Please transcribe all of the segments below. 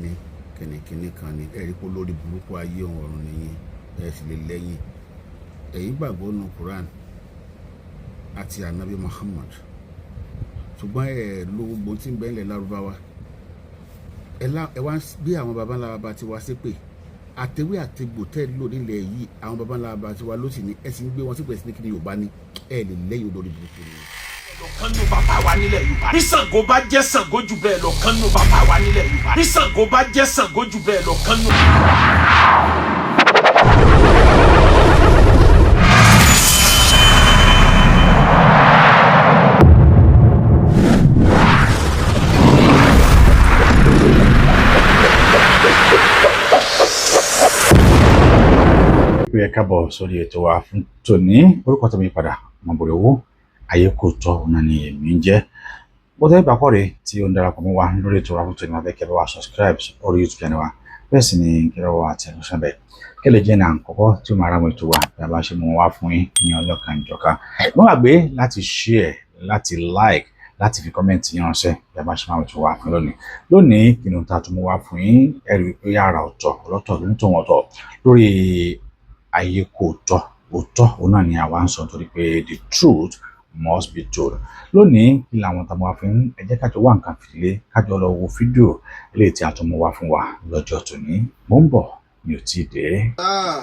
ní kìnìkìnì kan ní ẹ̀rí pé lórí burúkú ayé òun ọ̀run nìyí, ẹ̀ sì lè lẹ́yìn. Ẹ̀yin gbàgbọ́ nínú Quran àti Anabi Muhammad, ṣùgbọ́n ẹ̀ lo gbogbo tí ń bẹ ńlẹ̀ Lárúbáwá. Ẹ wá bí àwọn baba ńlá baba ti wá ṣépè, àtẹwé àtegbò tẹ́ lò nílẹ̀ yìí, àwọn baba ńlá baba ti wá ló sì ní ẹ sì ń gbé wọn sípò ẹ̀sìn ní kí ni Yorùbá ní ẹ lè lẹ́yìn, olórí burúkú ni. Lọ kán nù bàbá wa nílẹ̀ Yorùbá. Bí Ṣàngó bá jẹ́ Ṣàngó jù bẹ́ẹ̀ lọ, kán nù bàbá wa nílẹ̀ Yorùbá. Bí Ṣàngó bá jẹ́ Ṣàngó jù bẹ́ẹ̀ lọ, kán nù. Pé ẹ káàbọ̀ sórí ètò wa fún tòní. Orúkọ tó mi padà mọ̀bọ̀rẹ̀ owó ayé kò tọ́ ọ̀nà ni èmi ń jẹ́. Bó tẹ́ ìgbà kọ́rẹ́ tí ó ń darapọ̀ mọ́ wa lórí ètò wa fún tòní, máa fẹ́ kẹ́ bá wa subscribe orí YouTube channel wa, bẹ́ẹ̀ sì ni kẹ́ bá wa tẹ̀ lọ́sàn bẹ́ẹ̀ kẹ́ lè jẹ́ ní àkọ́kọ́ tí ó máa ra àwọn ètò wa bí a bá ṣe mú wá fún yín ní ọlọ́kan ìjọ̀kan. Má gbàgbé láti share, láti like, láti fi comment yín ránṣẹ́ bí a bá ṣe máa ètò wa fún lónìí. Lónìí, kí ni ohun tá a tún mú wá fún yín? Ẹ rí i pé yàrá ọ̀tọ̀ ọlọ́tọ̀ ló ń tò wọ́n tọ̀ lórí ayé kò tọ́. Òótọ́ òun náà ni àwa ń sọ, torí pé the truth must be told. Lónìí, kí làwọn tá a mú wá fún yín? Ẹ jẹ́ kájọ wá nǹkan fìdílé, kájọ lọ wo fídíò eléyìí tí a tún mú wá fún wa lọ́jọ́ tòní. Mò ń bọ̀, mi ò tí ì dé.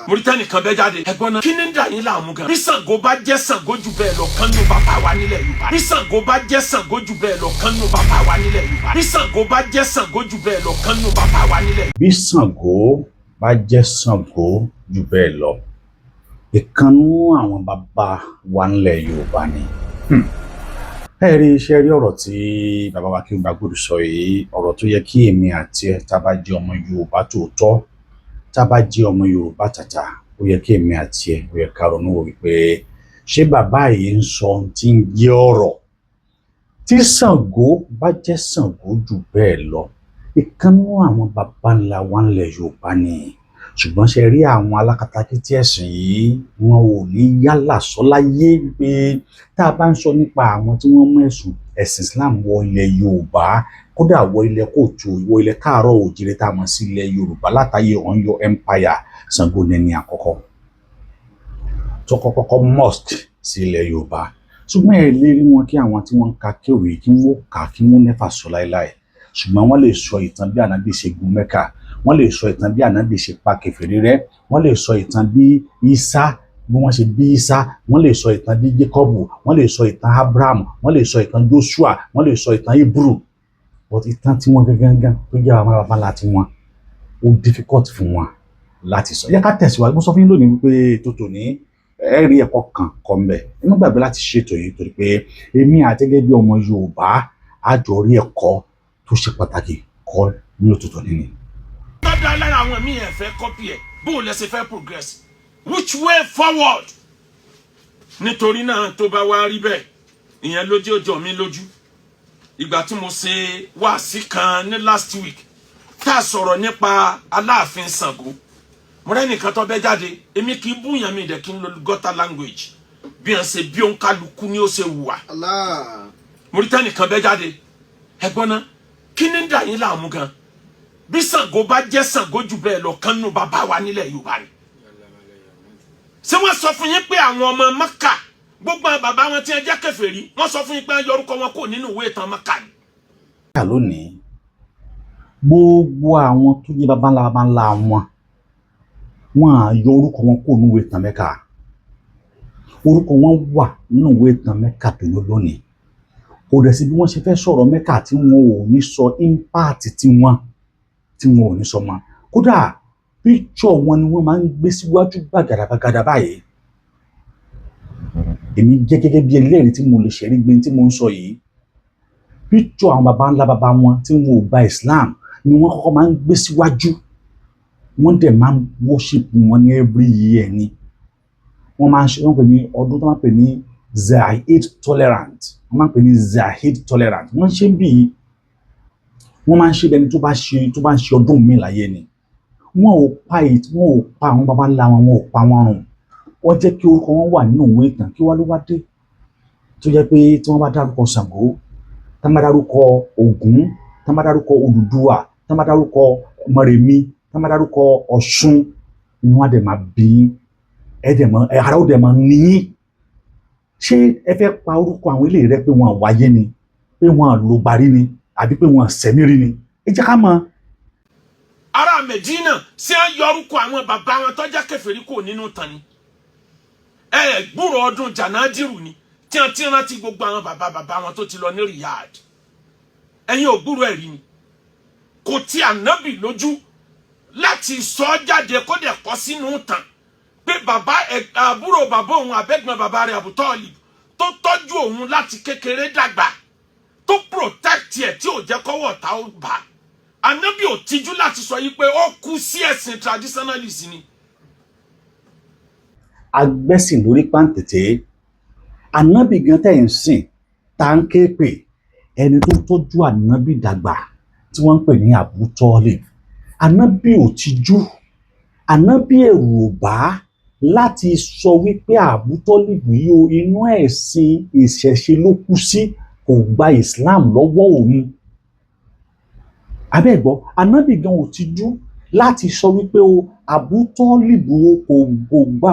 Mauritania kan bẹ́ jáde. Ẹ̀gbọ́n náà, kí ni ń dà yín láàmú gan? Bí Ṣàngó bá jẹ́ Ṣàngó jù bẹ́ẹ̀ lọ, kán nù bàbá wa nílẹ̀ Yorùbá. Bí Ṣàngó bá jẹ́ Ṣàngó jù bẹ́ẹ̀ lọ, kán nù bàbá wa nílẹ̀ Yorùbá. Bí Ṣàngó bá jẹ́ Ṣàngó jù bẹ́ẹ̀ lọ, kán nù bàbá wa nílẹ̀. Bí Ṣàngó bá jẹ́ Ṣàngó jù bẹ́ẹ̀ lọ, ìkànnú àwọn bàbá wa ńlẹ̀ Yorùbá ni. Ẹ rí iṣẹ́ rí ọ̀rọ̀ tí bàbá wa Akéwùgbàgold sọ yìí, ọ̀rọ̀ tó yẹ kí èmi àti ẹ tá a bá jẹ́ ọmọ Yorùbá tòótọ́, tá a bá jẹ́ ọmọ Yorùbá tàtà, ó yẹ kí èmi àti ẹ, ó yẹ ká ronú wò wípé ṣé bàbá yìí ń sọ ohun tí ń jẹ́ ọ̀rọ̀. Tí Ṣàngó bá jẹ́ Ṣàngó jù bẹ́ẹ̀ lọ, ìkànnú àwọn bàbá ńlá wa ńlẹ̀ Yorùbá ni. Ṣùgbọ́n ṣe rí àwọn alákatakítí ẹ̀sìn yìí, wọn ò ní yálà sọ láyé pé tá a bá ń sọ nípa àwọn tí wọ́n mú ẹ̀sìn Islam wọ ilẹ̀ Yorùbá, kódà wọ ilẹ̀ kóòtù, wọ ilẹ̀ káàárọ̀ òjìrè tá a mọ̀ sí ilẹ̀ Yorùbá látàyè Ọ̀yọ́ Empire, Ṣàngó ní ẹni àkọ́kọ́ tó kọ́kọ́ mosque sí ilẹ̀ Yorùbá. Ṣùgbọ́n ẹ lè rí wọn kí àwọn tí wọ́n ń ka kéwì kí wọ́n kà kí wọ́n nẹ́fà sọ láéláé. Ṣùgbọ́n wọ́n lè sọ ìtàn bí Ànábì ṣe gun Mẹ́kà, wọ́n lè sọ ìtàn bí Ànábì ṣe pa kèfèrí rẹ́, wọ́n lè sọ ìtàn bí Isa, bí wọ́n ṣe bí Isa, wọ́n lè sọ ìtàn bí Jacob, wọ́n lè sọ ìtàn Abraham, wọ́n lè sọ ìtàn Joshua, wọ́n lè sọ ìtàn Hebrew, but ìtàn tí wọ́n gangan tó jẹ́ àwọn baba ńlá tí wọ́n, ó difficult fún wọn láti sọ. Yẹ ká tẹ̀síwájú. Mo sọ fún yín lónìí wípé tó tòní, ẹ rí ẹ̀kọ́ kan kọ́ ń bẹ̀. Ẹ má gbàgbé láti ṣètò yìí, torí pé èmi àti gẹ́gẹ́ bí ọmọ Yorùbá á jọ rí ẹ̀kọ́ tó ṣe pàtàkì kọ́ ní òtútù nínú. Lọ́dọ̀ lára àwọn míì, ẹ̀ fẹ́ copy ẹ̀, bó o lẹ ṣe fẹ́ progress? Which way forward? Nítorí náà, tó bá wá rí bẹ́ẹ̀, ìyẹn ló jẹ́ òjò mi lójú ìgbà tí mo ṣe wáàsí kan ní last week tá a sọ̀rọ̀ nípa Aláàfin Ṣàngó. Mo rẹ́ nìkan tó bẹ́ jáde. Èmi kì í búyàn, mi dẹ̀ kí n lo gutter language. Bí wọ́n ṣe bí òǹkálukú ni ó ṣe wùwà. Mo rí tẹ́nìkan bẹ́ jáde. Ẹ̀gbọ́n náà, kí ni ń dà yín láàmú gan? Bí Ṣàngó bá jẹ́ Ṣàngó jù bẹ́ẹ̀ lọ, kán nù bàbá wa nílẹ̀ Yorùbá ni. Ṣé wọ́n sọ fún yín pé àwọn ọmọ Mẹ́kà, gbogbo àwọn bàbá wọn tí wọ́n jẹ́ kèfèrí, wọ́n sọ fún yín pé wọ́n yọ orúkọ wọn kúrò nínú ìwé ìtàn Mẹ́kà ni? Lónìí, gbogbo àwọn tó jẹ́ baba ńlá baba ńlá wọn, wọn à yọ orúkọ wọn kúrò nínú ìwé ìtàn Mẹ́kà. Orúkọ wọn wà nínú ìwé ìtàn Mẹ́kà tó ní lónìí. Kò dẹ̀ sí bí wọ́n ṣe fẹ́ sọ̀rọ̀ Mẹ́kà tí wọn ò ní sọ impact tí wọn ò ní sọ mọ́. Kódà, picture wọn ni wọ́n máa ń gbé síwájú gbàgàdà gbàgàdà báyìí. Èmi jẹ́ gẹ́gẹ́ bí ẹlẹ́rìí tí mo lè ṣẹ̀rí gbé tí mo ń sọ yìí. Picture àwọn baba ńlá baba wọn tí wọn ò gba Islam ni wọ́n kọ́kọ́ máa ń gbé síwájú. Wọ́n dẹ̀ máa ń worship wọn ní every year ni wọ́n máa ń ṣe. Wọ́n pè ní ọdún tó máa ń pè ní Zahid tolerant. Wọ́n máa ń pè ní Zahid tolerant. Wọ́n ṣe ń bí wọ́n máa ń ṣe bẹni tó bá ń ṣe ọdún míì láyé ni. Wọn ò pa àwọn baba ńlá wọn, wọn ò pa wọn run. Wọ́n jẹ́ kí orúkọ wọn wà nínú ìwé ìtàn. Kí wá ló wá dé tó jẹ́ pé tí wọ́n bá dárúkọ Ṣàngó, tí wọ́n bá dárúkọ Ògún, tí wọ́n bá dárúkọ Odùduwà, tí Tán bá dárúkọ Mọ̀rẹ̀mí, tán bá dárúkọ Ọ̀ṣun, inú á dẹ̀ máa bí yín, ẹ dẹ̀ mọ́ ara ó dẹ̀ máa níyín. Ṣé ẹ fẹ́ pa orúkọ àwọn eléyìí rẹ pé wọn wáyé ni, pé wọn lò gbarí ni, àbí pé wọn sẹ̀mí rí ni? Ẹ jẹ́ ká mọ̀. Ará Medina ṣé ń yọrúkọ àwọn bàbá wọn tó jẹ́ kèfèrí kò nínú tán ni? Ẹ gbúrò ọdún jànádìrù ni tí wọn ti rántí gbogbo àwọn bàbá bàbá wọn tó ti lọ ní Riyadh. Ẹ̀yin ò gbúrò ẹ̀rí ni. Kò tí ànábì lójú láti sọ ọ́ jáde, kó dẹ̀ kọ́ sínú tàn pé bàbá àbúrò bàbá òun, àbẹ́gbọ̀n bàbá rẹ̀, Àbútọ́ọ̀lì, tó tọ́jú òun láti kékeré dàgbà, tó protect ẹ̀, tí ò jẹ́ kọ́wọ́ ọ̀tá ó bá, ànábì ò tijú láti sọ yìí pé ó kú sí ẹ̀sìn traditionalist ni. Agbẹ́sìn lórí pàǹtẹ̀tẹ̀ ànábì gan tẹ̀ ń sìn tá ń ké pè, ẹni tó tọ́jú ànábì dàgbà tí wọ́n ń pè ní Àbútọ́ọ̀lì, ànábì ò tijú, ànábì ẹ̀rù ò bá láti sọ wípé Àbútọ́ọ̀lì yìí o, inú ẹ̀sìn ìṣẹ̀ṣe ló kú sí, kò gba Islam lọ́wọ́ òun. Abẹ́ẹ̀gbọ́, ànábì gan ò tijú láti sọ wípé o, Àbútọ́ọ̀lì o, kò gbà,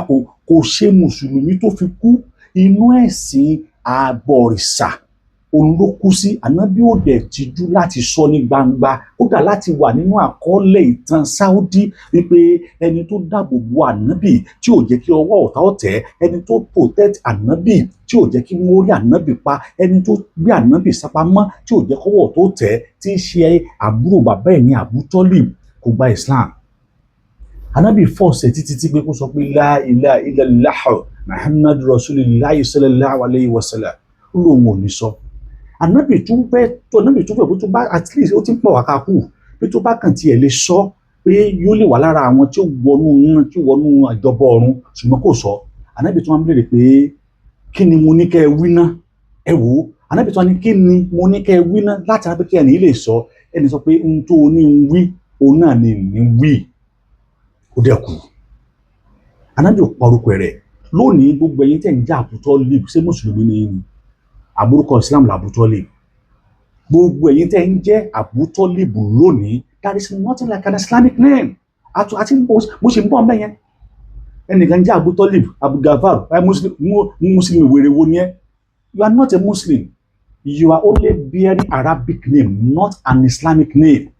kò ṣe mùsùlùmí tó fi kú, inú ẹ̀sìn àbọ̀rìṣà òun ló kú sí. Ànábì ò dẹ̀ tijú láti sọ ní gbangba, kódà láti wà nínú àkọọ́lẹ̀ ìtàn Saudi wípé ẹni tó dáàbò bo ànábì tí ò jẹ́ kí ọwọ́ ọ̀tá ọ̀tẹ̀, ẹni tó protect ànábì tí ò jẹ́ kí wọ́n rí ànábì pa, ẹni tó gbé ànábì sápamọ́ tí ò jẹ́ kọ́wọ́ tó tẹ̀, tí í ṣe àbúrò bàbá ẹ̀ ní Àbútọ́lì, kò gba Islam. Ànábì force ẹ̀ títí tí pé kó sọ pé la ilaha illallah Muhammadu Rasulillah sallallahu alayhi wa sallam, ó lóun ò ní sọ. Ànábì tún fẹ́ tó, ànábì tún fẹ́ kó tó bá at least ó ti ń pọ̀ wá ká kú pé tó bá kàn tiẹ̀ lè sọ pé yóò lè wà lára àwọn tí ó wọnú iná, tí ó wọnú ìjọba ọ̀run, ṣùgbọ́n kò sọ. Ànábì tún wá ń béèrè pé kí ni mo ní kẹ́ ẹ wí ná? Ẹ wò ó, ànábì tún wá ní kí ni mo ní kẹ́ ẹ wí ná láti ara pé kí ẹnì lè sọ? Ẹnì sọ pé ohun tó o ní ń wí, òun náà ni ní wí. Ó dẹ̀ kú, ànábì ò pa orúkọ rẹ̀. Lónìí, gbogbo ẹ̀yin tẹ̀ ń jẹ́ Àbútọ́lì, ṣé mùsùlùmí ni yín ni? Àbúrúkọ Islam làbútọ́lì. Gbogbo ẹ̀yin tẹ́ ń jẹ́ Àbútọ́lìbù lónìí, there is nothing like an Islamic name. Àti bó ṣe ń bọ̀ mẹ́yẹn, ẹnìkan jẹ́ Àbútọ́lìb, Abugafar, ẹ muslim, muslim wèrè wo ni ẹ? You are not a Muslim. You are only bearing Arabic name, not an Islamic name.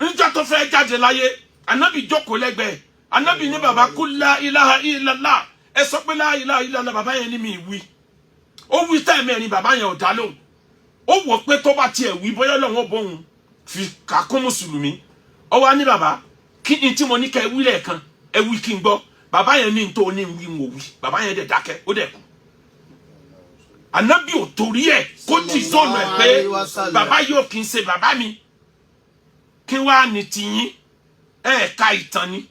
Níjọ́ tó fẹ́ jáde láyé, anabi jókòó lẹ́gbẹ̀ẹ́. Anabi ní, "Baba, kú la ilaha illallah, ẹ sọ pé la ilaha illallah." Bàbá yẹn ní mi wí. Ó wí tẹ́ẹ̀mẹ́rin, bàbá yẹn ò dá lóhùn. Ó wọ̀ pé tó bá tiẹ̀ wí, bóyá Ọlọ́run ó bóun fi kàkún mùsùlùmí. Ó wá ní, "Bàbá, kí ni tí mo ní kẹ́ ẹ wí lẹ́ẹ̀kan? Ẹ wí kí n gbọ́." Bàbá yẹn ní n tó ní wí, n ò wí. Bàbá yẹn dẹ̀ dákẹ́, ó dẹ̀ kú. Anabi ò torí ẹ̀ kó tì sọ̀nà ẹ̀ pé bàbá yóò kí n ṣe bàbá mi. Kí wàá ní tiyín? Ẹ ka ìtàn ni.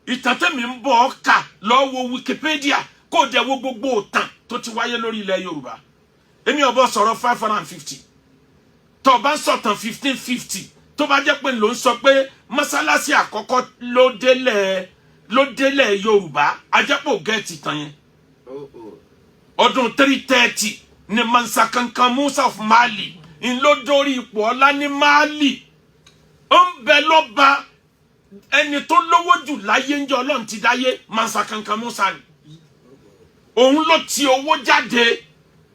Ìtàn tẹ̀mí ń bọ̀ ọ́ kà, lọ wo Wikipedia, kó o dẹ̀ wo gbogbo ìtàn tó ti wáyé lórí ilẹ̀ Yorùbá. Èmi ò bọ́ sọ̀rọ̀ 550. Tó o bá ń sọ̀tàn 1550, tó bá jẹ́ pé ló ń sọ pé mọ́sálásí àkọ́kọ́ ló délẹ̀ Yorùbá, ajẹ́pọ̀ gẹ̀ẹ́tì tán yẹn. Ọdún 330 ni Mansa Kankan Musa of Mali ń ló dórí ipò ọlá ní Mali. Ó ń bẹ lọ́ba, ẹni tó lówó jù láyé ń jẹ́ Ọlọ́run ti dáyé, Mansa Kankan Musa ni. Òun ló ti owó jáde.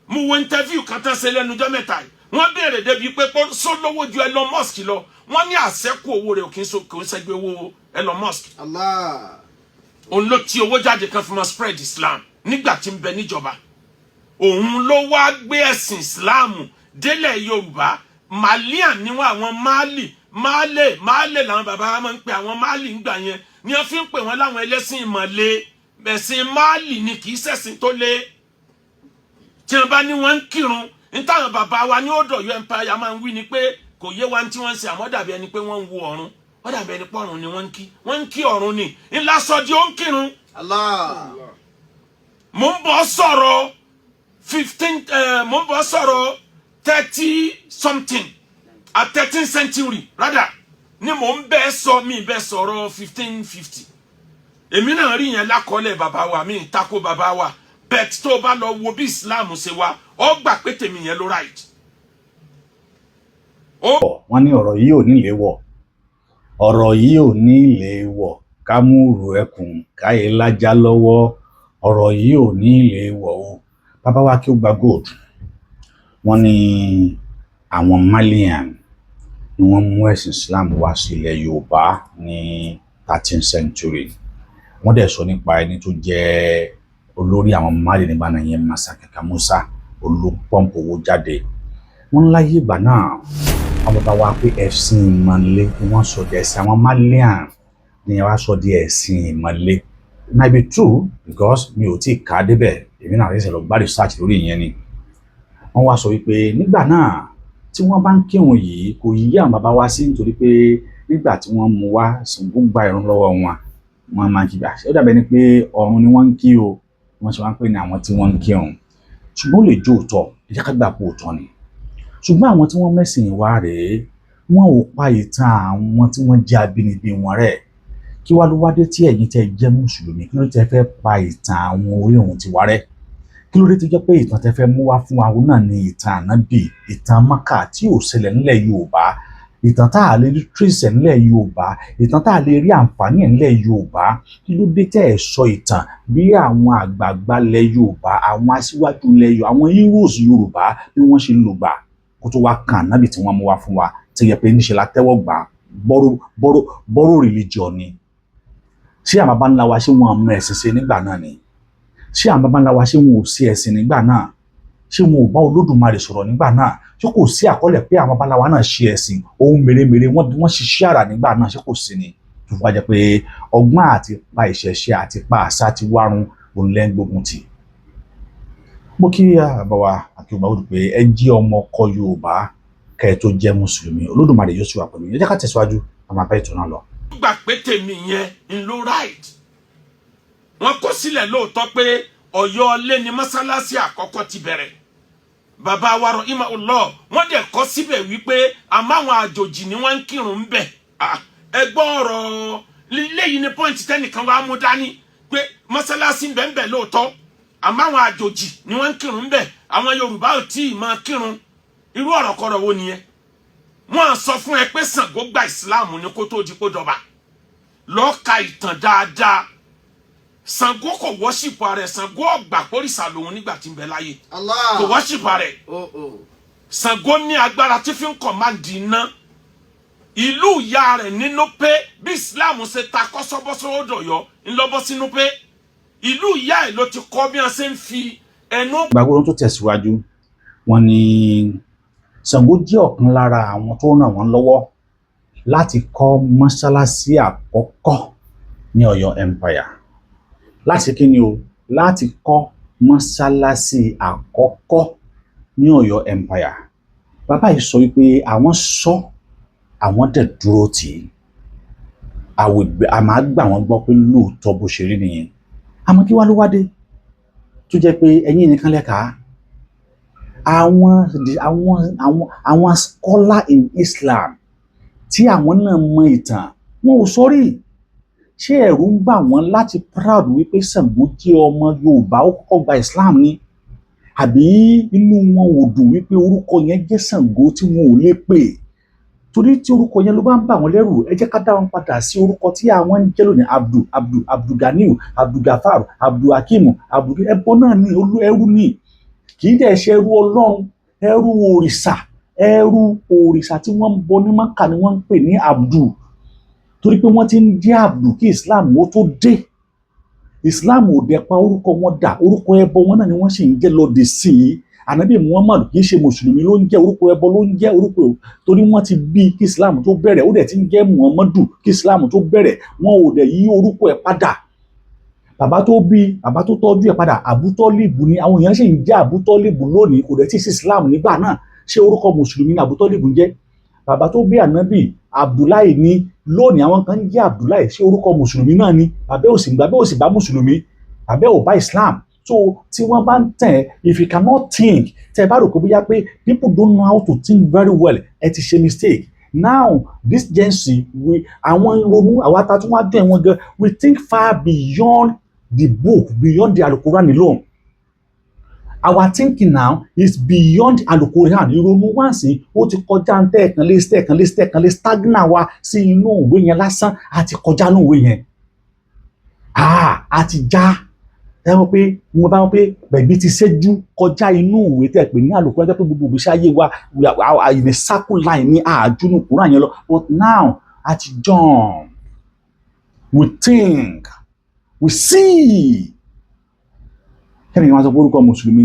Mo wo interview kan tán ṣe lẹ́nu ọjọ́ mẹ́ta yìí. Wọ́n béèrè débi pé kó só lówó ju Elon Musk lọ. Wọ́n ní àṣẹ́kù owó rẹ̀ kì í so, kò ń ṣẹ́gbẹ́ owó Elon Musk. Allah. Òun ló ti owó jáde kan fi máa spread Islam nígbà tí ń bẹ níjọba. Òun ló wá gbé ẹ̀sìn Islam délẹ̀ Yorùbá. Malian ni wọn, àwọn Mali, Male, Male làwọn bàbá wa máa ń pè àwọn Mali ńgbà yẹn, ni wọ́n fi ń pè wọ́n láwọn ẹlẹ́sìn ìmọ̀le. Ẹ̀sìn Mali ni, kì í ṣẹ̀sìn tó le. Tí wọ́n bá ní wọ́n ń kírun ní táwọn bàbá wa ní ọ̀dọ̀ Ọ̀yọ́ empire máa ń wí ni pé kò yé wa tí wọ́n ń ṣe, àmọ́ dàbí ẹni pé wọ́n ń wo ọ̀run, ó dàbí ẹni pọ̀run ni wọ́n ń kí, wọ́n ń kí ọ̀run ni ńlá sọ di ó ń kírun. Allah. Mo ń bọ̀ sọ̀rọ̀ 15, mo ń bọ̀ sọ̀rọ̀ 30 something at 13th century rather ni mo ń bẹ́ sọ. Mi bẹ́ sọ̀rọ̀ 1550. Èmi náà rí yẹn lákọọ́lẹ̀ bàbá wa, mi ń tako bàbá wa bẹ́ẹ̀. Tó o bá lọ wo bí Islam ṣe wá, ọ gbà pé tèmi yẹn ló right. Ó Wọ́n ní ọ̀rọ̀ yìí ò ní lè wọ̀, ọ̀rọ̀ yìí ò ní lè wọ̀, ká múrù ẹkùn káyé lájà lọ́wọ́. Ọ̀rọ̀ yìí ò ní lè wọ̀ o. Bàbá wa kí ó gba gold. Wọ́n ní àwọn Malian ni wọ́n mú ẹ̀sìn Islam wá sí ilẹ̀ Yorùbá ní 13th century. Wọ́n dẹ̀ sọ nípa ẹni tó jẹ́ olórí àwọn Mali nígbà náà yẹn, Mansa Kaka Musa, olùpọ̀npọ̀ owó jáde. Wọ́n láyé ìgbà náà, àwọn bàbá wa pé ẹ̀sìn ìmàle ni wọ́n sọ di ẹ̀sìn. Àwọn Malian ni wọ́n sọ di ẹ̀sìn ìmàle. It might be true because mi ò tí ì kà á débẹ̀. Èmi náà ṣẹ̀ṣẹ̀ lọ gbá research lórí ìyẹn ni. Wọ́n wá sọ wípé nígbà náà tí wọ́n bá ń kírun yìí, kò yí àwọn bàbá wa sí, nítorí pé nígbà tí wọ́n mú wá, Ṣàngó gba ìrun lọ́wọ́ wọn, wọ́n máa ń kí gbà. Ó dàbẹ̀ ni pé ọ̀run ni wọ́n ń kí o. Wọ́n ṣe wá ń pè ní àwọn tí wọ́n ń kírun. Ṣùgbọ́n ó lè jó òótọ́, ẹ jẹ́ ká gbà pé òótọ́ ni. Ṣùgbọ́n àwọn tí wọ́n mẹ́sìn wá rèé, wọn ò pa ìtàn àwọn tí wọ́n jẹ́ abínibí wọn rẹ̀. Kí wá ló wá dé tí ẹ̀yin tẹ́ jẹ́ mùsùlùmí, kí ló tẹ́ fẹ́ pa ìtàn àwọn orírun tiwa rẹ́? Kí ló dé tó jẹ́ pé ìtàn tẹ́ fẹ́ mú wá fún wa náà ni ìtàn ànábì, ìtàn Mákà tí ò ṣẹlẹ̀ nílẹ̀ Yorùbá, ìtàn tá a lè rí trace ẹ̀ nílẹ̀ Yorùbá, ìtàn tá a lè rí àǹfààní ẹ̀ nílẹ̀ Yorùbá? Kí ló dé tẹ́ ẹ̀ sọ ìtàn bí àwọn àgbààgbà ilẹ̀ Yorùbá, àwọn aṣíwájú ilẹ̀ Yorùbá, àwọn heroes Yorùbá, bí wọ́n ṣe lògbà kó tó wá kan ànábì tí wọ́n mú wá fún wa, tí yẹ pé níṣẹ́ la tẹ́wọ́ gbà? Borrow, borrow, borrow religion ni. Ṣé àwọn baba ńlá wa, ṣé wọn mọ ẹ̀sìn ṣe nígbà náà ni? Ṣé àwọn baba ńlá wa, ṣé wọn ò sí ẹ̀sìn nígbà náà? Ṣé wọn ò bá Olódùmarè sọ̀rọ̀ nígbà náà? Ṣé kò sí àkọọ́lẹ̀ pé àwọn baba ńlá wa náà ṣe ẹ̀sìn ohun mèremère, wọ́n ṣiṣẹ́ àrà nígbà náà? Ṣé kò sí ni tó fún wa jẹ́ pé ọgbọ́n àti pa ìṣẹ̀ṣe àti pa àṣà ti wárun òun lẹ́ ń gbógun tì? Mo kí àbá wa àti Yorùbá wò pé ẹ jí ọmọ ọkọ Yorùbá kẹ́ ẹ tó jẹ́ mùsùlùmí. Olódùmarè yóò sì wà pẹ̀lú yín. Ẹ jẹ́ ká tẹ̀síwájú, a máa bá ètò náà lọ. Gbà pé tèmi yẹn ń lo right. Wọ́n kó sílẹ̀ lóòótọ́ pé Ọ̀yọ́ lé ní mọ́sálásí àkọ́kọ́ ti bẹ̀rẹ̀. Bàbá wa rọ ìmọ̀ ọlọ́, wọ́n dẹ̀ kọ́ síbẹ̀ wípé àmọ́ àwọn àjòjì ni wọ́n ń kírun ń bẹ̀. Ẹ gbọ́ ọ̀rọ̀ léyìí ní point tẹ́nìkan wàá mú dání pé mọ́sálásí ń bẹ ń bẹ̀ lóòótọ́, àmọ́ àwọn àjòjì ni wọ́n ń kírun ń bẹ̀, àwọn Yorùbá ò tí ì máa kírun. Irú ọ̀rọ̀ kọ̀rọ̀ wo nìyẹn? Wọ́n á sọ fún ẹ pé Ṣàngó gba ìsìláàmù ní kó tó di kó dọba. Lọ́ọ́ ka ìtàn dáadáa. Ṣàngó kò worship ara ẹ̀. Ṣàngó ọgbà pórìṣà lòun nígbà tí ń bẹ láyé. Allah. Kò worship ara ẹ̀. Oh oh. Ṣàngó ní agbára tí fi ń command iná. Ìlú ìyá rẹ̀ nínú pé bí Islam ṣe ta kọ́sọ́bọ́sọ́ dọ̀yọ́ ńlọ́bọ́ sínú pé ìlú ìyá ẹ̀ ló ti kọ́ bí wọ́n ṣe ń fi ẹnu. Gbàgbọ́ tó tẹ̀síwájú, wọ́n ní Ṣàngó jẹ́ ọ̀kan lára àwọn tó ràn wọ́n lọ́wọ́ láti kọ́ mọ́ṣáláṣí àkọ́kọ́ ní Ọ̀yọ́ Empire. Láti kí ni o? Láti kọ́ mọ́ṣáláṣí àkọ́kọ́ ní Ọ̀yọ́ Empire. Bàbá yìí sọ wípé àwọn sọ, àwọn dẹ̀ dúró tì í. A máa gbà wọ́n gbọ́ pé lóòótọ́ bó ṣe rí nìyẹn. Àmọ́ kí wá ló wá dé tó jẹ́ pé ẹ̀yin nìkan lẹ́ka àwọn scholar in Islam tí àwọn náà mọ ìtàn, wọn ò sọrí? Ṣé ẹ̀rù ń bà wọ́n láti proud wípé Ṣàngó jẹ́ ọmọ Yorùbá, ó kọ́kọ́ gba Islam ni? Àbí inú wọn ò dùn wípé orúkọ yẹn jẹ́ Ṣàngó tí wọn ò lè pè? Torí tí orúkọ yẹn ló bá ń bà wọ́n lẹ́rù, ẹ jẹ́ ká dá wọn padà sí orúkọ tí àwọn ń jẹ́ lónìí: Abdul, Abdul, Abdulganiu, Abdulgafar, Abdulhakeem, Abdul. Ẹbọ náà ní olú ẹrú ní, kì í dẹ̀ ṣe ẹrú Ọlọ́run, ẹrú òrìṣà. Ẹrú òrìṣà tí wọ́n ń bọ ní Maka ni wọ́n ń pè ní Abdul, torí pé wọ́n ti ń jẹ́ Abdul kí Islam ó tó dé. Islam ò dẹ̀ pa orúkọ wọn dà. Orúkọ ẹbọ wọn náà ni wọ́n sì ń jẹ́ lọ́dẹ sí i. Ànábì Muhammad kì í ṣe mùsùlùmí ló ń jẹ́, orúkọ ẹbọ ló ń jẹ́. Orúkọ torí wọ́n ti bí kí Islam tó bẹ̀rẹ̀, ó dẹ̀ ti ń jẹ́ Muhammadu kí Islam tó bẹ̀rẹ̀. Wọn ò dẹ̀ yí orúkọ ẹ̀ padà. Bàbá tó bí, bàbá tó tọ́jú ẹ̀ padà, Àbútọ́líbù ni. Àwọn èèyàn sì ń jẹ́ Àbútọ́líbù lónìí. Kò dẹ̀ tí ì sí Islam nígbà náà. Ṣé orúkọ mùsùlùmí ni Àbútọ́líbù ń jẹ́? Bàbá tó bí ànábì, Abdullahi ni. Lónìí àwọn kan ń jẹ́ Abdullahi. Ṣé orúkọ mùsùlùmí náà ni? Bàbá ò sì bá mùsùlùmí, bàbá ò bá Islam. So tí wọ́n bá ń tẹ̀, if you cannot think, tẹ́ ẹ bá rò pé bóyá pé people don't know how to think very well, ẹ ti ṣe mistake. Now this Gen Z, we, àwọn ronú, àwọn ata tí wọ́n á dẹ̀ wọ́n gan, we think far beyond the book, beyond the Alukuran alone. Our thinking now is beyond Alukoran. Ìrònú wá sí, ó ti kọjá ń tẹ̀ẹ̀kan lé tẹ̀ẹ̀kan lé tẹ̀ẹ̀kan lé stagnant wa sí inú ìwé yẹn lásán. A ti kọjá inú ìwé yẹn. Ah, a ti já. Ẹ mọ̀ pé mo bá wọn pé gbẹ̀gbẹ́ ti ṣẹ́jú kọjá inú ìwé tẹ̀ pé ní Alukoran, tẹ́ pé gbogbo ìgbésí ayé wa, we are in a circle line ní àjúnú Quran yẹn lọ. But now, a ti jump. We think, we see. Kẹ́ni wọ́n sọ pé orúkọ mùsùlùmí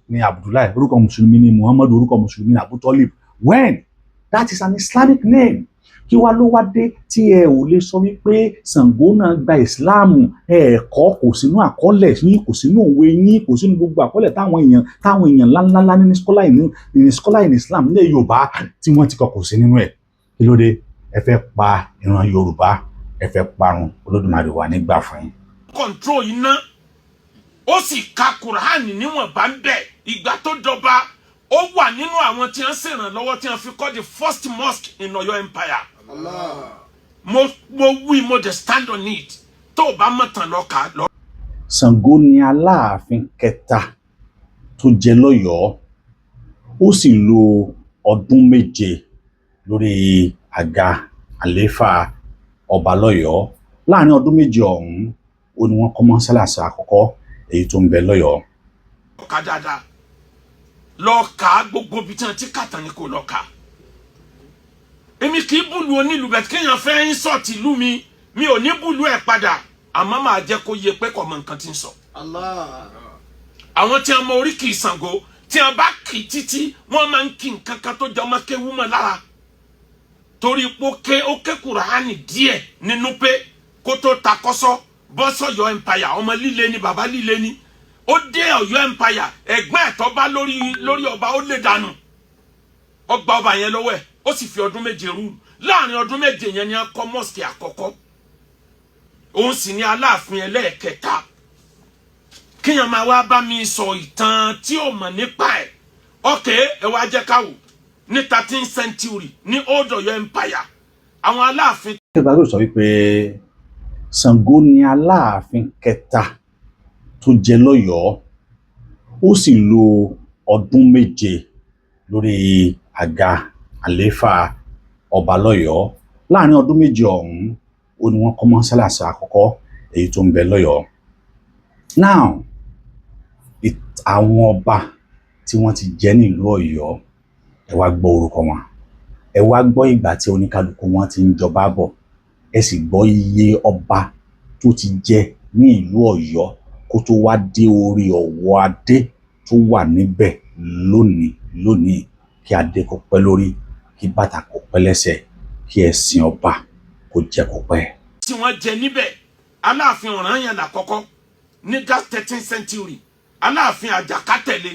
ní Abdullahi, orúkọ mùsùlùmí ní Muhammadu, orúkọ mùsùlùmí ní Abu Talib, when that is an Islamic name? Kí wá ló wá dé tí ẹ ò lè sọ wípé Ṣàngó náà gba ìsìláàmù? Ẹ kọ́ kò sínú àkọọ́lẹ̀ yín, kò sínú òwe yín, kò sínú gbogbo àkọọ́lẹ̀ táwọn èèyàn ńláńlá ní scholar in Islam ní Yorùbá tí wọ́n ti kọ, kò sí nínú ẹ̀. Kí ló dé? Ẹ fẹ́ pa ìran Yorùbá, ẹ fẹ́ parun. Olódùmarè wà nígbà fún yín. Control iná, ó sì ka Quran níwọ̀nba ń bẹ̀. Ìgbà tó dọba, ó wà nínú àwọn tí wọ́n ṣèrànlọ́wọ́ tí wọ́n fi kọ́ the first mosque in Ọ̀yọ́ Empire. Allah. Mo wí, mo dey stand on it. Tó o bá mọ̀ tán, lọ kà á lọ. Ṣàngó ni Aláàfin kẹta tó jẹ lọ́yọ̀ọ́. Ó sì lo ọdún 7 lórí àga àlééfà ọba lọ́yọ̀ọ́. Láàrin ọdún 7 ọ̀hún, ó ní wọ́n kọ́ mọ́sálásí àkọ́kọ́ èyí tó ń bẹ lọ́yọ̀ọ́. Kà dáadáa, lọ kà á. Gbogbo ibi tí wọ́n ti kà tán ni kò lọ kà á. Èmi kì í bùlù onílù bẹ́ẹ̀. Kéèyàn fẹ́ ń sọ̀tì ìlú mi, mi ò ní bùlù ẹ̀ padà, àmọ́ máa jẹ́ kó yé pé kò mọ nǹkan tí ń sọ. Allah. Àwọn tí wọ́n mọ oríkì Ṣàngó, tí wọ́n bá kì í títí, wọ́n máa ń kí nǹkan kan tó jẹ ọmọ kéwú mọ́ lára, torí pé ó ké Kùránì díẹ̀ nínú pé kó tó ta kọ́sọ́ bọ́ sọ̀yọ́ empire. Ọmọ líle ni, bàbá líle ni. Ó dé Ọ̀yọ́ empire, ẹ̀gbọ́n ẹ̀tọ́ bá lórí ọba, ó lè dànù, ó gba ọba yẹn lọ́wọ́ ẹ̀, ó sì fi ọdún 7 rule. Láàrin ọdún 7 yẹn ni a kọ́ mosque àkọ́kọ́. Òun sì ní Aláàfin ẹlẹ́ẹ̀kẹta. Kíyàn máa wá bá mi sọ ìtàn tí ò mọ̀ nípa ẹ̀. Ok, ẹ wá jẹ́ ká wò ní 13th century ní Old Ọ̀yọ́ Empire, àwọn Aláàfin Ìgbà tó sọ wípé Ṣàngó ni Aláàfin kẹta tó jẹ lọ́yọ̀ọ́, ó sì lo ọdún 7 lórí àga àlééfà ọba lọ́yọ̀ọ́. Láàrin ọdún 7 ọ̀hún, ó ní wọ́n kọ́ mọ́sálásí àkọ́kọ́ èyí tó ń bẹ lọ́yọ̀ọ́. Now, àwọn ọba tí wọ́n ti jẹ nílùú Ọ̀yọ́, ẹ wá gbọ́ orúkọ wọn, ẹ wá gbọ́ ìgbà tí oníkálukú wọn ti ń jọba bọ̀, ẹ sì gbọ́ iye ọba tó ti jẹ ní ìlú Ọ̀yọ́ kó tó wá dé orí ọ̀wọ́ adé tó wà níbẹ̀ lónìí lónìí. Kí adé kó pẹ́ lórí, kí bàtà kó pẹ́ lẹ́sẹ̀, kí ẹṣin ọba kó jẹ́ kó pẹ́. Tí wọ́n jẹ níbẹ̀, Aláàfin Ọ̀rànyàn làkọ́kọ́ ní that 13th century. Aláàfin Àjàká tẹ̀lé.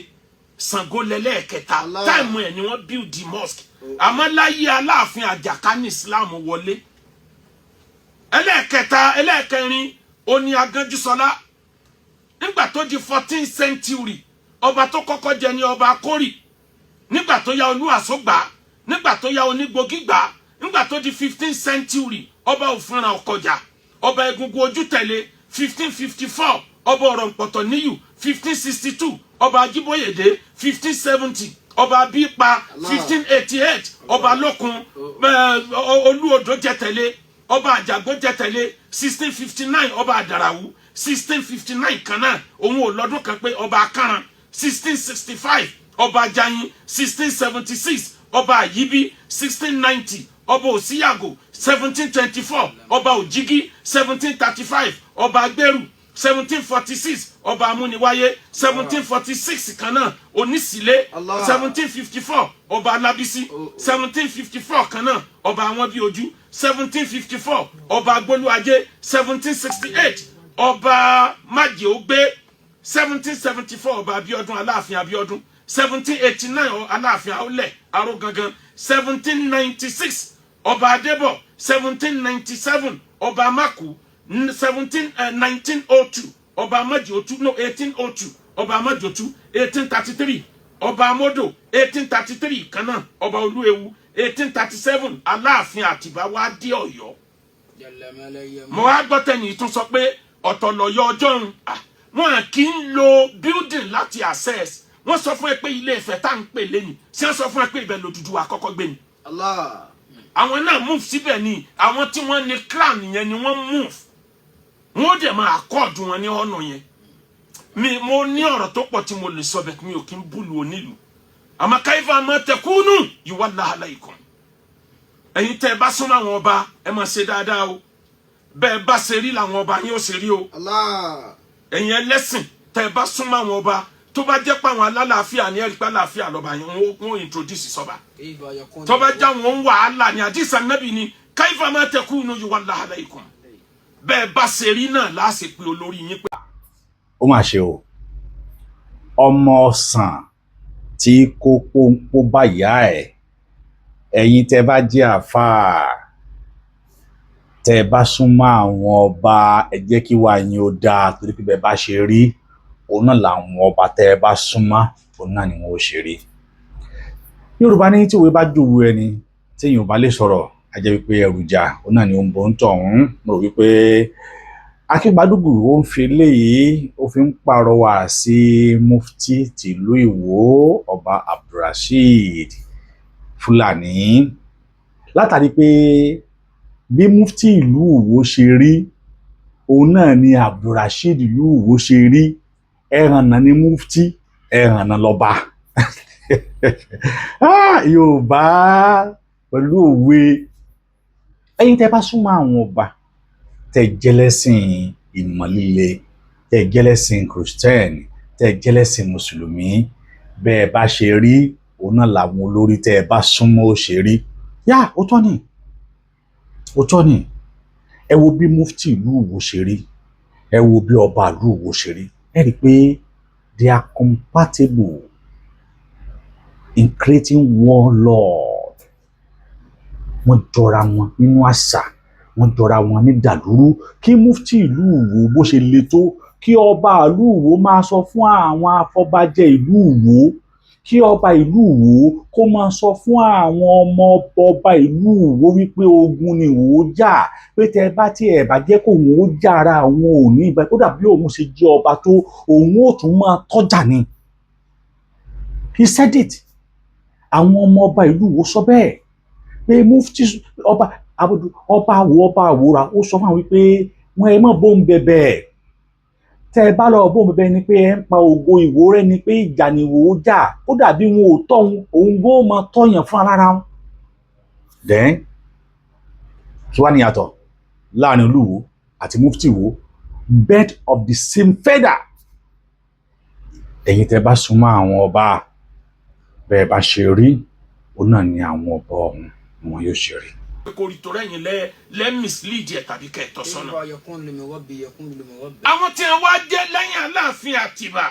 Ṣàngó lẹ́lẹ́ẹ̀kẹta. Allah. Time ẹ̀ ni wọ́n build the mosque. Àmọ́ láyé Aláàfin Àjàká ní Islam wọlé. Ẹlẹ́ẹ̀kẹta, ẹlẹ́ẹ̀kẹrin, oní Agánjúsọlá. Nígbà tó di 14th century, ọba tó kọ́kọ́ jẹ ní ọba Akórì. Nígbà tó yá, Olúwàsó gbà. Nígbà tó yá, Onígbògí gbà. Nígbà tó di 15th century, ọba Òfúnra Ọkọjà, ọba Egungun Ojútẹ̀lé. 1554, ọba Ọ̀rọ̀ǹpọ̀tọ̀ níyù. 1562, ọba Ajíbóyèdé. 1570, ọba Abípa. 1588, ọba Lókun Olúodò jẹtẹ̀lé. Ọba Àjàgbó jẹtẹ̀lé. 1659, ọba Àdàràwú. 1659 kan náà, òun ò lọ́dún kan pé, ọba Akáràn. 1665, ọba Ajayin. 1676, ọba Àyíbí. 1690, ọba Òsíyàgò. 1724, ọba Òjìgí. 1735, ọba Agbẹ́rù. 1746, ọba Amúniwáyé. 1746 kan náà, Onísìlé. Allah. 1754, ọba Alábísí. 1754 kan náà, ọba àwọn bíi ojú. 1754, ọba Agbólúajé. 1768, ọba Májèógbé. 1774, ọba Abíọ́dún, Aláàfin Abíọ́dún. 1789, Aláàfin Àólẹ̀ Arógangan. 1796, ọba Adébọ̀. 1797, ọba Amákù. Seventeen 1902, ọba Amájòtú, no, 1802, ọba Amájòtú. 1833, ọba Amódò. 1833 kan náà, ọba Olúewu. 1837, Aláàfin Àtìbá wá dé Ọ̀yọ́. Mo wá gbọ́ tẹ́ni tún sọ pé ọ̀tọ̀ lọ́yọ́ ọjọ́ ń. Wọn kì í lo building láti access. Wọ́n sọ fún ẹ pé Ilé Ifẹ̀ tá à ń pè lẹ́yìn ṣé, wọ́n sọ fún ẹ pé ibẹ̀ l'Odùduwà àkọ́kọ́ gbé ni. Allah. Àwọn náà move síbẹ̀ ni. Àwọn tí wọ́n ní crown yẹn ni wọ́n move, wọ́n ó dẹ̀ máa accord wọn ní ọ̀nà yẹn. Mi mo ní ọ̀rọ̀ tó pọ̀ tí mo lè sọ bẹ́ẹ̀, mi ò kí ń búlu onílù. Àmọ́ kayfa ma takunu yuwalla alaykum. Ẹ̀yin tẹ́ ẹ bá súnmọ́ àwọn ọba, ẹ máa ṣe dáadáa o. Bẹ́ẹ̀ bá ṣe rí làwọn ọba yín ó ṣe rí o. Allah. Ẹ̀yin ẹlẹ́sìn, tẹ́ ẹ bá súnmọ́ àwọn ọba, tó bá jẹ́ pé àwọn alálàáfíà ní, ẹ̀rí pé àlàáfíà lọ́ba yẹn wọ́n introduce sọ́ba. Kayfa yakunu. Tó bá já wọn wàhálà ní, àdìsá nábì ni kayfa ma takunu yuwalla alaykum. Bẹ́ẹ̀ bá ṣe rí náà láṣẹ pé olórí yín pé. Ó mà ṣe o, ọmọ ọsàn tí kó pọ́npọ́ bá ìyá ẹ̀. Ẹ̀yin tẹ́ bá jẹ́ àáfàá, tẹ́ bá súnmọ́ àwọn ọba, ẹ jẹ́ kí wàá yín ó dáa, torí pé bẹ́ẹ̀ bá ṣe rí, òun náà làwọn ọba tẹ́ bá súnmọ́, òun náà ni wọ́n ó ṣe rí. Yorùbá ní tí òwe bá jòwó ẹni tí èèyàn ò bá lè sọ̀rọ̀, á jẹ́ wípé ẹrù ìjà òun náà ni ó ń bọ̀ ń tọ̀hún. Mo rò wípé Akíngbadúgù ó ń fi eléyìí, ó fi ń pàrọwà sí Mufti tìlú Ìwó, Ọba Abdulrasheed Fúlàní, látàrí pé bí Mufti ìlú Ìwó ṣe rí, òun náà ni Abdulrasheed ìlú Ìwó ṣe rí. Ẹhànnà ni Mufti, ẹhànnà lọ́ba. Ah, Yorùbá pẹ̀lú òwe. Ẹ̀yin tẹ́ bá súnmọ́ àwọn ọba, tẹ́ jẹ́lẹ́sìn ìmọ̀líle, tẹ́ jẹ́lẹ́sìn Christian, tẹ́ jẹ́lẹ́sìn Mùsùlùmí, bẹ́ẹ̀ bá ṣe rí, òun náà làwọn olórí tẹ́ ẹ bá súnmọ́ ó ṣe rí. Yá, ó tọ́ ni, ó tọ́ ni. Ẹ wo bí Mufti ìlú Ìwó ṣe rí, ẹ wo bí ọba ìlú Ìwó ṣe rí. Ẹ rí i pé they are compatible in creating warlord. Wọ́n jọra wọn nínú àṣà, wọ́n jọra wọn ní dàlúrú. Kí Mufti ìlú Ìwó bó ṣe le tó, kí ọba ìlú Ìwó máa sọ fún àwọn afọbajẹ ìlú Ìwó, kí ọba ìlú Ìwó kó máa sọ fún àwọn ọmọ ọba ìlú Ìwó wípé ogun ni Ìwó jà, pé tẹ bá tí ẹ bá jẹ́ kó òun ó jára, òun ò ní ibà. Kódà bí òun ṣe jẹ́ ọba tó, òun ó tún máa tọ́jà ni. He said it. Àwọn ọmọ ọba ìlú Ìwó sọ bẹ́ẹ̀ pé Mufti, ọba abudu, ọba àwò, ọba àwòrà, ó sọ fún àwọn wípé wọn ẹ mọ bóun bẹ̀bẹ̀. Tẹ ẹ bá lọ bóun bẹ̀bẹ̀ ni pé ẹ ń pa ògo Ìwó rẹ, ni pé ìjà ni Ìwó jà. Kódà bí wọn ò tọ́ òun, òun gbó máa tọ̀yàn fún alára wọn. Then kí wàá níyàtọ̀ láàrin Olúwo àti Mufti Ìwó? Bird of the same feather. Ẹ̀yin tẹ́ bá súnmọ́ àwọn ọba, bẹ́ẹ̀ bá ṣe rí, òun náà ni àwọn ọba ọ̀hún ni wọn yóò ṣe rí. Kò rí torí ẹ̀yin lẹ́ mislead ẹ̀ tàbí kẹ́ ẹ̀ tọ́ sọ́nà. Kayfa yakunu limurabbi yakunu limurabbi. Àwọn tí wọn wá jẹ́ lẹ́yìn Aláàfin Àtìbà,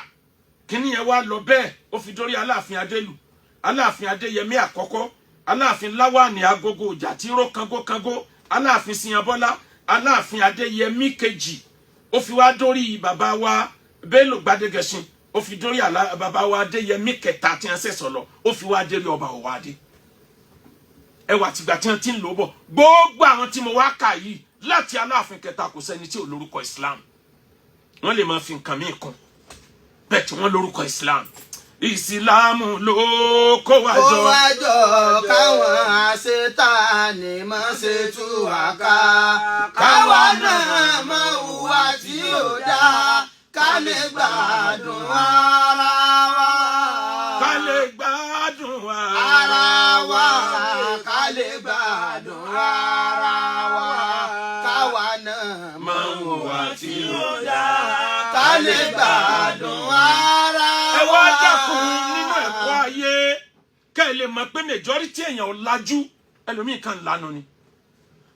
kíní yẹn wá lọ bẹ́ẹ̀, ó fi dórí Aláàfin Adélù, Aláàfin Adéyẹmí àkọ́kọ́, Aláàfin Láwàní Agogo ìjà tí ró kángánkángan, Aláàfin Síyanbọ́lá, Aláàfin Adéyẹmí kejì, ó fi wá dórí bàbá wa Bello Gbadegẹṣin, ó fi dórí bàbá wa Adéyẹmí kẹta tí wọn ṣẹ̀ṣọ̀ lọ, ó fi wá dérí ọba Ọ̀wádé. Ẹwà tìgbà tí wọn ti ń lò bọ̀, gbogbo àwọn tí mo wá kà yìí láti Aláàfin kẹta, kò sẹ́ni tí ò lórúkọ Islam. Wọ́n lè máa fi nǹkan míì kún bẹ́ẹ̀ tí wọ́n lórúkọ Islam. Ìsìláàmù ló kó wa Kó jọ. wá jọ, káwọn àṣetánì má ṣe tú wa ká, káwa náà má hùwà tí ò dáa, ká lè gbádùn ara wa. Ká lè gbádùn ara wa, ká lè gbádùn ara wa, káwa náà má máa hùwà tí ò dáa, ká lè gbádùn ara wa. Ẹ wá dákun, nínú ẹ̀kọ́ ayé, kẹ́ ẹ lè mọ̀ pé majority èèyàn ò lajú, ẹlòmíì kan lanu ni.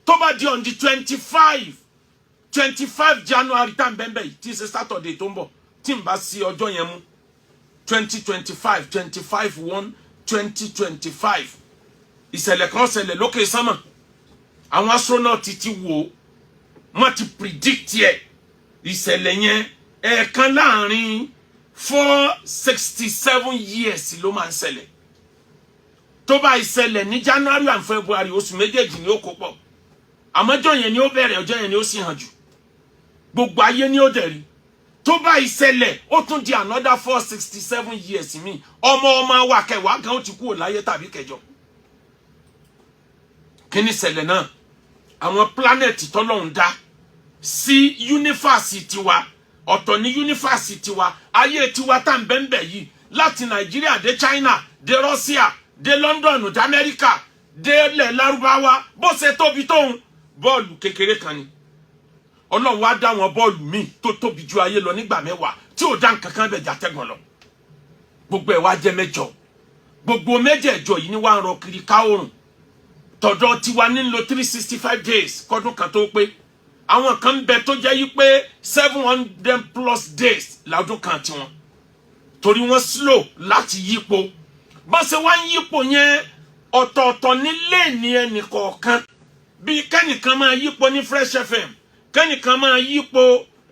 Tó bá di on the 25 25 January tá n bẹ́ẹ̀ bẹ́ẹ̀ yìí, tí í ṣe Saturday tó ń bọ̀, tí n bá sí ọjọ́ yẹn mú, 2025, 25/1/2025, ìṣẹ̀lẹ̀ kan ṣẹlẹ̀ lókè sánmà. Àwọn astronaut ti wò ó, wọ́n ti predict ẹ̀. Ìṣẹ̀lẹ̀ yẹn, ẹ̀ẹ̀kan láàrin 467 years ló máa ń ṣẹlẹ̀. Tó bá ìṣẹ̀lẹ̀ ní January and February, oṣù méjèèjì ni ó kó pọ̀, àmọ́ ọjọ́ yẹn ni ó bẹ̀rẹ̀, ọjọ́ yẹn ni ó sì hàn jù, gbogbo ayé ni ó dẹ̀ rí. Tó bá ìṣẹ̀lẹ̀, ó tún di another 467 years mi. Ọmọ ọmọ wa kẹwàá gan ó ti kúrò láyé tàbí kẹjọ. Kí ni ìṣẹ̀lẹ̀ náà? Àwọn planet tọ́lọ́hún dá sí universe tiwa, ọ̀tọ̀ ní universe tiwa, ayé tiwa tá n bẹ́ẹ̀ yìí, láti Nàìjíríà dé China, dé Russia, dé London, dé Amẹ́ríkà, dé ilẹ̀ Lárúbáwá, bó ṣe tóbi tóun, bọ́ọ̀lù kékeré kan ni. Ọlọ́run wá dá wọn bọ́ọ̀lù míì tó tóbi ju ayé lọ nígbà 10 tí ò dá nǹkan kan bẹ̀ jàtẹ́gàn lọ. Gbogbo ẹ̀ wá jẹ́ mẹ́jọ. Gbogbo mẹ́jẹ̀ẹ̀jọ yìí ni wàá ń rọ kiri ká oòrùn tọ̀dọ̀ tiwa ní lo 365 days kọ́dún kan tó pé. Àwọn kan ń bẹ tó jẹ́ yí pé 700+ days lọ́dún kan tiwọn, torí wọ́n slow láti yípo. Bọ́n ṣe wá ń yípo yẹn, ọ̀tọ̀ọ̀tọ̀ nílé ní ẹnì kọ̀ọ̀kan. Bí kẹ́nìkan máa yípo ní Fresh FM, kẹ́nìkan máa yípo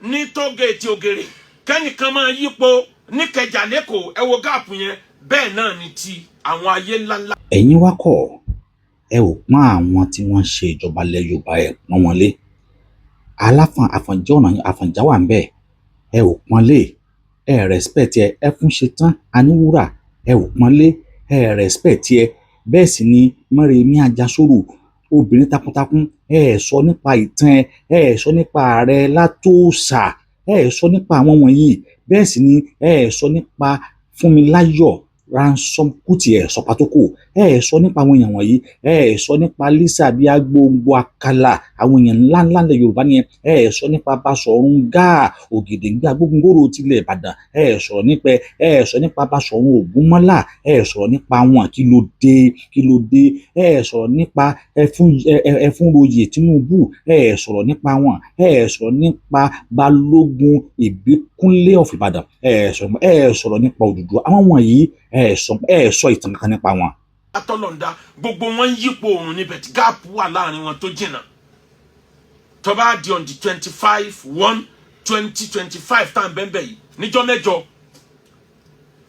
ní tógèètì Ògèrè, kẹ́nìkan máa yípo ní Kẹjà lẹ́kọ̀ọ́, ẹ wo gap yẹn. Bẹ́ẹ̀ náà ni ti àwọn ayé ńláńlá. Ẹ̀yin wá kọ̀, ẹ ò pọ́n àwọn tí wọ́n ń ṣe ìjọba ilẹ̀ Yorùbá, ẹ̀ pọ́n wọn lé. Aláfọ̀n Àfọ̀njá, ọ̀nà Àfọ̀njá wà ń bẹ̀, ẹ ò pọ́n lé, ẹ respect ẹ. Ẹ fún ṣe tán Aníwúrà, ẹ ò pọ́n lé, ẹ respect ẹ. Bẹ́ẹ̀ sì ni Mọ́remí Àjàsorò, obìnrin takuntakun, ẹ sọ nípa ìtàn ẹ, ẹ sọ nípa ààrẹ Látòósà, ẹ sọ nípa àwọn wọ̀nyí. Bẹ́ẹ̀ sì ni ẹ sọ nípa Fúnmiláyọ̀ Ransom Kuti, ẹ sọ pàtókò, ẹ sọ nípa àwọn èèyàn wọ̀nyí. Ẹ sọ nípa Lísàbí Agbóǹgbò Àkàlà, àwọn èèyàn ńláńlá ilẹ̀ Yorùbá nìyẹn. Ẹ sọ nípa Basọ̀run Gáà, Ògèdèngbé Agbógungóró tilẹ̀ Ìbàdàn, ẹ sọ̀rọ̀ nípa ẹ sọ nípa Basọ̀run Ògúnmọ́lá, ẹ sọ̀rọ̀ nípa wọn. Kí ló dé? Kí ló dé? Ẹ sọ̀rọ̀ nípa Ẹfúnroyè Tinubu, ẹ sọ̀rọ̀ nípa wọn. Ẹ sọ̀rọ̀ nípa Balógun Ìbíkúnlé of Ìbàdàn, ẹ sọ̀rọ̀ nípa Odùduwà. Àwọn wọ̀nyí, ẹ sọ ìtàn kankan nípa wọn. Atọ́lọ̀ǹda gbogbo wọn ń yípo oòrùn níbẹ̀ tí gap wà láàrin wọn tó jìnnà. Tó bá di on the 25/1/2025 tá à ń bẹ́ẹ̀ yìí, níjọ́ mẹ́jọ,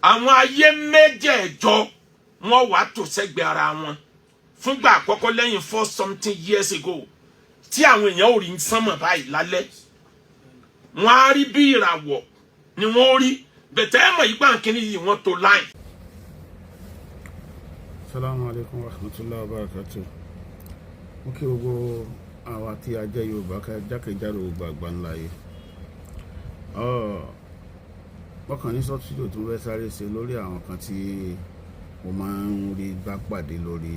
àwọn ayé mẹ́jẹ̀ẹ̀jọ wọn wàá tò sẹ́gbẹ̀ẹ́ ara wọn fúngbà àkọ́kọ́ lẹ́yìn four something years ago, tí àwọn èèyàn ò rí sánmọ̀ báyìí lálẹ́. Wọ́n á rí bí ìràwọ̀ ni wọ́n rí bẹ̀tẹ̀. Ẹ̀ mọ̀ yí pàǹkìní yìí, wọ́n tó line. Salamu alaykum wa rahmatulahi wa barakatu. Mo kí gbogbo àwa tí a jẹ́ Yorùbá jákèjádò gbogbo àgbáńlá yìí. Wọ́n kàn ní sọ́túdò tí mo fẹ́ sáré ṣe lórí àwọn kan tí mo máa ń rí bá pàdé lórí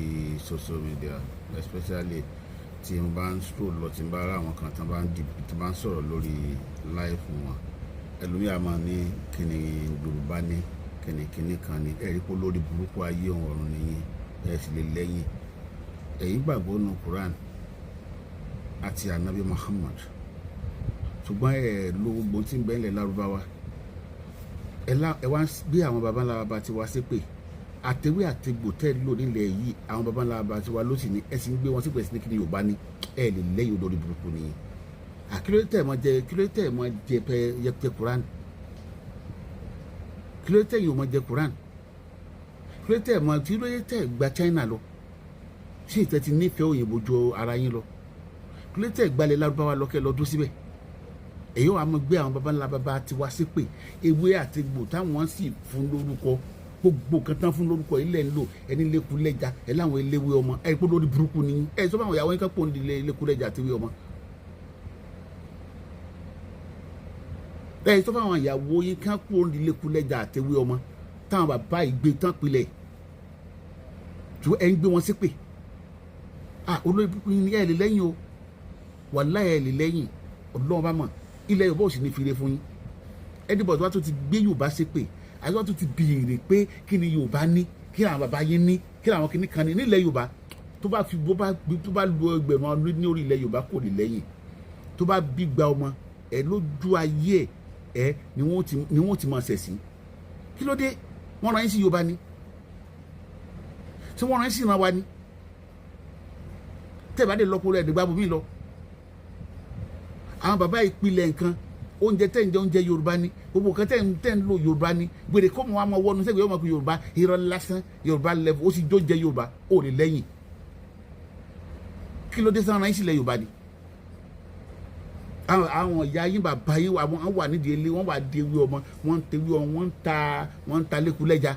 social media, especially tí mo bá ń scroll lọ, tí mo bá rí àwọn kan tí wọ́n bá ń sọ̀rọ̀ lórí live wọn. Ẹlòmíà máa ní kíni Yorùbá ní kíni kíni kan ní ẹ̀rí pé lórí burúkú ayé òun ọ̀run nìyí, ẹ̀ sì lè lẹ́yìn. Ẹ̀yin gbàgbọ́ nù Quran àti anabi Muhammad, ṣùgbọ́n ẹ̀ lo gbogbo tí ń bẹ ńlẹ̀ Lárúbáwá. Ẹ wá gbé àwọn baba ńlá baba tiwa ṣépè. Àtẹwé àtegbò tẹ́ lò nílẹ̀ yìí, àwọn baba ńlá baba tiwa ló sì ní. Ẹ sì ń gbé wọn ṣépè sí ní kíni Yorùbá ní. Ẹ lè lẹ́yìn, olórí burúkú nìyí. Kílódé tẹ̀ mọ́ jẹ? Kílódé tẹ̀ mọ́ jẹ pẹ yẹ Quran? Kílódé tẹ̀ yóò mọ́ jẹ Quran? Kílódé tẹ̀ mọ́? Kílódé tẹ̀ gba China lọ? Ṣé ìtẹ́ ti nífẹ̀ẹ́ òyìnbó ju ara yín lọ? Kílódé tẹ̀ gbalẹ̀ Lárúbáwá lọ́kẹ́ lọ́dún síbẹ̀? Èyí wàá mọ gbé àwọn baba ńlá baba tiwa ṣépè. Ewé àti egbò táwọn sì fún lórúkọ, gbogbo nǹkan tán fún lórúkọ ilẹ̀ ń lò. Ẹni lẹ́kú lẹ́ja ẹ láwọn eléwé ọmọ ẹ kó lórí burúkú ni ẹ sọ fún àwọn ìyàwó yín ká pò ní lẹ́kú lẹ́ja àti ewé ọmọ. Ẹ sọ fún àwọn ìyàwó yín ká pò ní lẹ́kú lẹ́ja àti ewé ọmọ táwọn bàbá ìgbé tán pilẹ̀ tí ẹ ń gbé wọn ṣépè. Ah, olórí burúkú ni ẹ lè lẹ́yìn o, wàláhì ẹ lè lẹ́yìn. Ọlọ́run bá mọ̀, ilẹ̀ Yorùbá ò sì ní fi re fún yín. Anybody wá tó ti gbé Yorùbá ṣépè, àti wá tó ti béèrè pé kí ni Yorùbá ní, kí ni àwọn bàbá yín ní, kí ni àwọn kìnnì kan ní nílẹ̀ Yorùbá, tó bá fi bó bá tó bá lu ẹgbẹ̀rún ọdún ní orí ilẹ̀ Yorùbá, kò lè lẹ́yìn. Tó bá bí gba ọmọ ẹ lójú ayé ẹ ni wọ́n ti máa ṣẹ̀sìn. Kí ló dé? Wọ́n rán yín sí Yorùbá ni? Tí wọ́n rán yín sí ìran wa ni? Tẹ́ bá dé lọ́pọ̀lọ́ ẹ̀ẹ́dẹ́gbà bòmí lọ. Àwọn bàbá ìpìlẹ̀ nǹkan oúnjẹ tẹ́ ń jẹ, oúnjẹ Yorùbá ni. Gbogbo nǹkan tẹ́ ń lò, Yorùbá ni. Gbèrè kọ́ mọ́ wa mọ́ wọnú sẹ́gbẹ̀ẹ́ yóò mọ̀ pé Yorùbá, irọ́ lásán. Yorùbá level ó sì jó jẹ Yorùbá ó lè lẹ́yìn. Kí ló dé? Sáwọn yín sílẹ̀ Yorùbá ni? Àwọn ìyá yín, bàbá yín, àwọn wà nídìí ilé, wọ́n wà di ewé ọmọ, wọ́n ń tewé ọmọ, wọ́n ń ta lẹ́kúlẹ́já.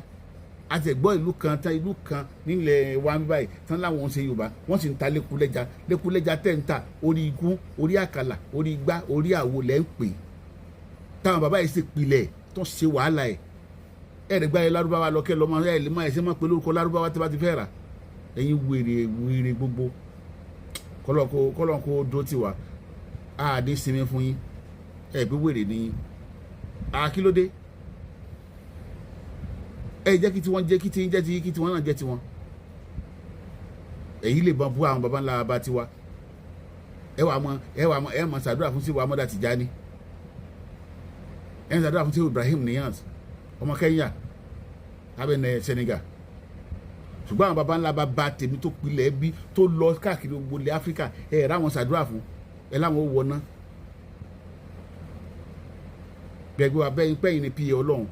Àti ẹ̀gbọ́n ìlú kan tán, ìlú kan nílẹ̀ wa ń báyìí tán láwọn ń ṣe Yorùbá, wọ́n sì ń ta lẹ́kúlẹ́já. Lẹ́kúlẹ́já tẹ̀ ń ta, orí igún, orí àkàlà, orí igbá, orí àwo lẹ́ ń pè. Táwọn bàbá yìí sì pilẹ̀ tó ṣe wàhálà ẹ̀. Ẹ̀ gbá yẹn lárúbáwá lọ kẹ́ lọ́mọ ẹ̀ lè má ẹ̀ ṣe má pé lórúkọ lárúbáwá tí bá ti fẹ́ rà. Ẹ̀yin wèrè wèrè gbogbo, kọ́lọ́n kó dó tiwa àdé sinmi fún yín. Ẹ̀ bí wèrè ni yín. Àkílódé ẹ jẹ́ kí tiwọn jẹ́ kí tí ń jẹ́ ti kí tiwọn náà jẹ́ tiwọn. Èyí lè bọ́n bú àwọn baba ńlá bá tiwa. Ẹ wà mọ ẹ mọ ṣàdúrà fún síwá Amọ́dá Tìjání, ẹ ń ṣàdúrà fún síwá Ibrahim Niasse, ọmọ Kenya abẹ́nẹ Senegal. Ṣùgbọ́n àwọn baba ńlá bàbá tèmi tó pilẹ̀ bí tó lọ káàkiri gbogbo ilẹ̀ Áfíríkà, ẹ ráwọn ṣàdúrà fún ẹ láwọn ó wọná gbẹgbẹ wa bẹ́yìn pẹ́yìn ní pa Ọlọ́run.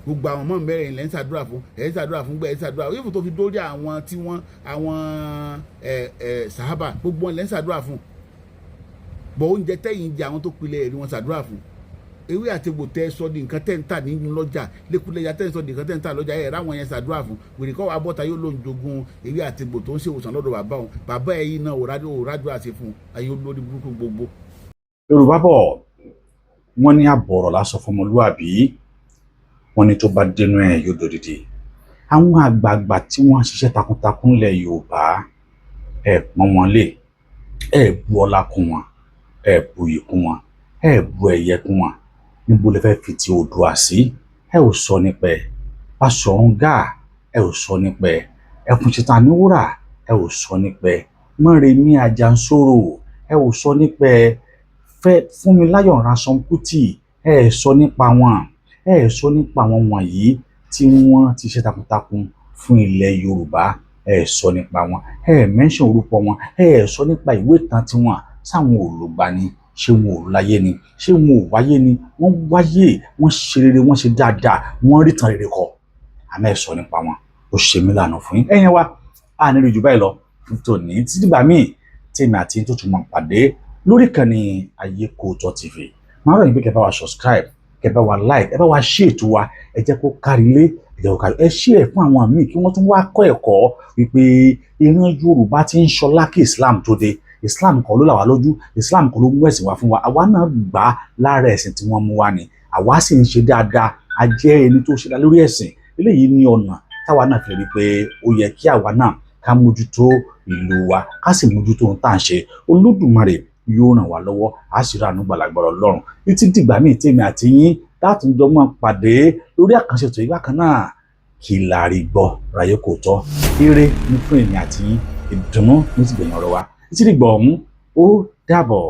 Gbogbo àwọn ọmọ mẹ́rin lẹ́ ń ṣàdúrà fún, ẹ̀ ń ṣàdúrà fún gbẹ́, ẹ̀ ń ṣàdúrà yóò tó fi dórí àwọn tí wọ́n àwọn ẹ̀ ẹ̀ sàhábà, gbogbo wọn lẹ́ ń ṣàdúrà fún. Bọ̀ oúnjẹ tẹ́yìn jẹ, àwọn tó pilẹ̀ ẹ̀rí wọn ṣàdúrà fún. Ewé àtegbò tẹ́ sọ di nǹkan tẹ́ ń tà nínú lọ́jà, lẹ́kúlẹ́yà tẹ́ ń sọ di nǹkan tẹ́ ń tà lọ́jà, ẹ̀ ráwọn yẹn ṣàdúrà fún. Wèrè kọ́ wa bọ́ta yóò lóun jogún ewé àtegbò tó ń ṣèwòsàn lọ́dọ̀ bàbá òun. Bàbá ẹ̀ yìí náà òrádùn àṣẹ fún ayé olórí burúkú gbogbo. Yorùbá bọ̀, wọ́n ní àbọ̀rọ̀ lásọ fọmọlúàbí, wọ́n ní tó bá dénú ẹ̀ yóò dòdìdì. Àwọn àgbààgbà tí wọ́n ṣiṣẹ́ takuntakun lẹ̀ Yorùbá, ẹ̀ pọ́n wọn lé, ẹ̀ bu ọlá kún wọn, ẹ̀ bu iyì kún wọn, ẹ̀ bu ẹ̀yẹ kún wọn. Níbo lẹ fẹ́ fi ti Oòduà sí? Ẹ ò sọ nípa ẹ̀. Baṣọ̀run Gáà, ẹ ò sọ nípa ẹ̀. Ẹfúnṣetán Aníwúrà, ẹ ò sọ nípa ẹ̀. Mọ́remí Àjànsórò, ẹ ò sọ nípa ẹ̀. Fẹ́ Fúnmiláyọ̀ Ransome Kuti, ẹ ẹ̀ sọ nípa wọn. Ẹ ẹ̀ sọ nípa àwọn wọ̀nyí tí wọ́n ti ṣe takuntakun fún ilẹ̀ Yorùbá. Ẹ ẹ̀ sọ nípa wọn, ẹ ẹ̀ mention orúkọ wọn, ẹ ẹ̀ sọ nípa ìwé ìtàn tiwọn. Sáwọn ò ni? Ṣé wọn ò láyé ni? Ṣé wọn ò wáyé ni? Wọ́n wáyé, wọ́n ṣe rere, wọ́n ṣe dáadáa, wọ́n rí ìtàn rere kọ, àmọ́ ẹ sọ nípa wọn. Ó ṣe mí lànà fún yín. Ẹ̀yin wa, a nílò jù báyìí lọ fún tòní títí dìgbà míì tèmi àti yín tó tún máa pàdé lórí ìkànnì Ayékòótọ́ TV. Máa rọ̀ yín pé kẹ́ bá wa subscribe, kẹ́ bá wa like, ẹ bá wa share ètò wa. Ẹ jẹ́ kó kárí ilé, ẹ jẹ́ kó kárí. Ẹ share ẹ̀ fún àwọn míì kí wọ́n tún wá kọ́ ẹ̀kọ́ wípé ìran Yorùbá ti ń ṣọlá kí Islam tó dé. Islam kọ́ ló là wá lójú, Islam kọ́ ló mú ẹ̀sìn wá fún wa. Àwa náà gbà á lára ẹ̀sìn tí wọ́n mú wá ni. Àwa sì ń ṣe dáadáa, a jẹ́ ẹni tó ṣe dáa lórí ẹ̀sìn. Eléyìí ní ọ̀nà táwa náà fi rí i pé ó yẹ kí àwa náà ká mójútó ìlú wa, ká sì mójútó ohun tá à ń ṣe. Olódùmarè yóò ràn wá lọ́wọ́, á sì rà àánú gbàlagbàrà Ọlọ́run. Títí dìgbà míì tèmi àti yín láti jọ máa pàdé lórí àkànṣe ètò ìgbà kan náà, kí la rí gbọ́ ráyé kò tọ́. Ire ní fún èmi àti yín, ìdùnnú ní ti gbẹ̀yìn ọ̀rọ̀ wa. Títí dìgbà ọ̀hún, ó dàbọ̀.